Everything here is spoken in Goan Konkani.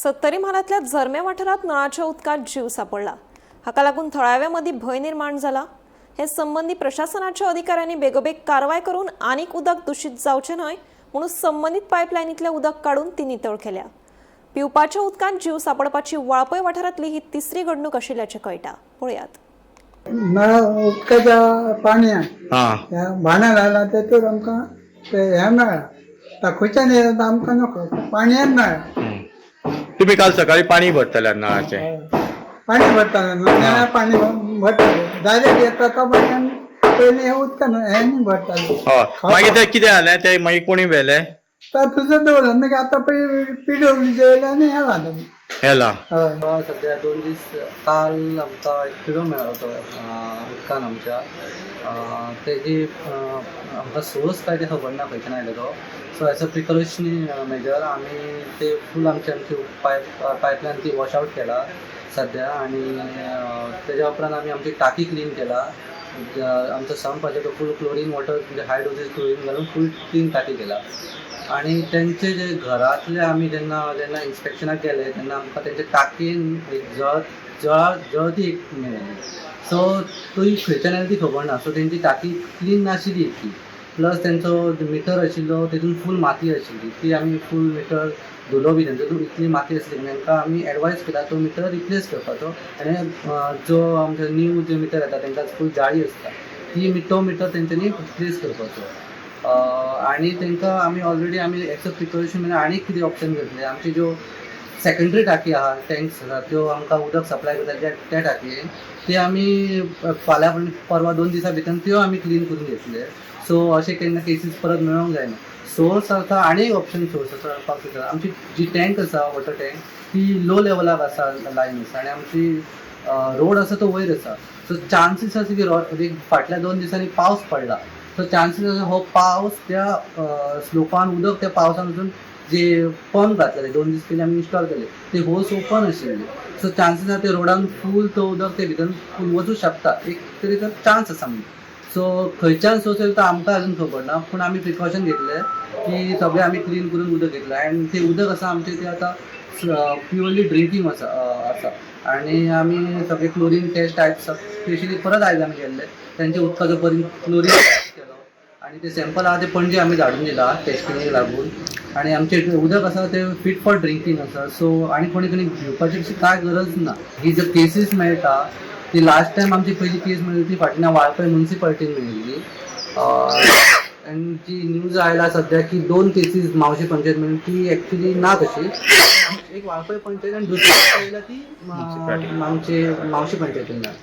सत्तरी म्हालांतल्या झरमे वाठारांत नळाच्या उदकांत जीव सापडला. हाका लागून थळाव्या मदीं भंय निर्माण जाला. हे संबंदी प्रशासनाच्या अधिकाऱ्यांनी बेगोबेग कारवाय करून आनीक उदक दुशीत जावचें न्हय म्हणून संबंदीत पायपलायनींतलें उदक काडून ती नितळ केल्या. पिवपाच्या उदकांत जीव सापडपाची वाळपय वाठारांतली ही तिसरी घडणूक आशिल्ल्याचें कळटा. पळयात. नळा उदकाच्या पाणयाक ह्या भाणां घाला, तेतूर आमकां ते हें मेळ्ळा. खंयच्यान येता तें आमकां नको, पाणयान मेळ्ळा. तुम्ही काल सकाळी पाणी भरतले नळाचें? पाणी भरताले न्हू, नळा पाणी भरताले, डायरेक्ट येता तो पाणी. पयलीं हें उदकान हें न्ही भरताले. हय, मागीर ते कितें जालें? ते मागीर कोणी व्हेले? तर तुजो दवरला, मागीर आतां पळय पिडब्ल्यूचे येयले आनी हें घालून. हेला. हय. आमकां सद्या 2 दीस, काल आमकां एक किडो मेळ्ळो तो उदकान आमच्या. तेजी आमकां सोर्स काय ते खबर ना खंयच्यान आयलो तो. So as a precautionary measure आमी ते फूल आमचे आमची पायपलायन ती वॉश आवट केला सद्या आनी तेज्या उपरांत आमी आमची टाकी क्लीन केला. आमचो संप आसा तो फूल क्लोरीन वॉटर, म्हणजे हाय डोजीज क्लोरीन घालून फूल क्लीन टाकी केला. आणि तेंचे जे घरांतले आमी जेन्ना जेन्ना इन्स्पेक्शनाक गेले तेन्ना आमकां तेंच्या टाकयेन एक जळ जळा जळती एक मेळ्ळी. सो ती खंयच्यान आयली ती खबर ना. सो तेंची टाकी क्लीन नाशिल्ली इतकी. प्लस तेंचो मिटर आशिल्लो, तेतून फूल माती आशिल्ली. ती आमी फूल मिटर धुलो बी तेंचो, इतली माती आसली. तांकां आमी एडवायज केला तो मिटर रिप्लेस करपाचो आनी जो आमचो न्यू जे मिटर येता तेंकां फूल जाळी आसता ती, तो मिटर तेंच्यांनी रिप्लेस करपाचो. आणि तांकां आमी ऑलरेडी आमी एज अ प्रिकॉशन म्हणजे आनीक कितें ऑप्शन घेतले. आमची ज्यो सेकंडरी टाकी आहा, टँक्स आसा, त्यो आमकां उदक सप्लाय करता त्या टाकयेन, ते आमी फाल्यां परवां 2 दिसां भितर त्यो आमी क्लीन करून घेतले. सो अशें केन्ना केसीस परत मेळोंक जायना. सोर्स आसा, आनी एक ऑप्शन सोर्स आसा करपाक शकता. आमची जी टँक आसा, वॉटर टँक, ती लो लेवलाक आसा, लायन आसा आनी आमची रोड आसा तो वयर आसा. सो चान्सीस आसा की एक फाटल्या 2 दिसांनी पावस पडला, सो चान्सीस आसा हो पावस त्या स्लोपान उदक त्या पावसान वचून जे पंप घातलेले 2 दीस पयलीं आमी इन्स्टॉल केले, ते होस ओपन आशिल्ले. सो चान्सीस आसा ते रोडान फूल तो उदक ते भितर फूल वचूं शकता, एक तरी तर चान्स आसा. म्हणजे सो खंयच्यान सोर्स येयलो तो आमकां अजून खबर ना, पूण आमी प्रिकॉशन घेतले की सगळें आमी क्लीन करून उदक घेतलें आनी तें उदक आसा आमचें तें आतां प्युअरली ड्रिंकींग आसा. आनी आमी सगळे क्लोरीन टेस्ट आयज स्पेशली परत आयज आमी केल्ले, तेंच्या उदकाचो परत क्लोरीन टेस्ट केलो आनी ते सॅम्पल आहा ते पणजे आमी धाडून दिला टेस्टिंगेक लागून. आनी आमचें उदक आसा तें फिट फॉर ड्रिंकींग आसा. सो आनी कोणी कोणी भिवपाची अशी कांय गरज ना. ही ज्यो केसीस मेळटा ती लास्ट टायम आमची पयली केस मेळ्ळी ती फाटल्यान वाळपय मुन्सिपालिटीन मेळिल्ली. आनी जी न्यूज आयला सद्या की दोन केसीस मावशी पंचायत मेळ्ळी, ती एक्चुली ना तशी. एक वाळपय पंचायत आनी दुसरी आयला ती आमचे मावशी पंचायतीन मेळ्ळी.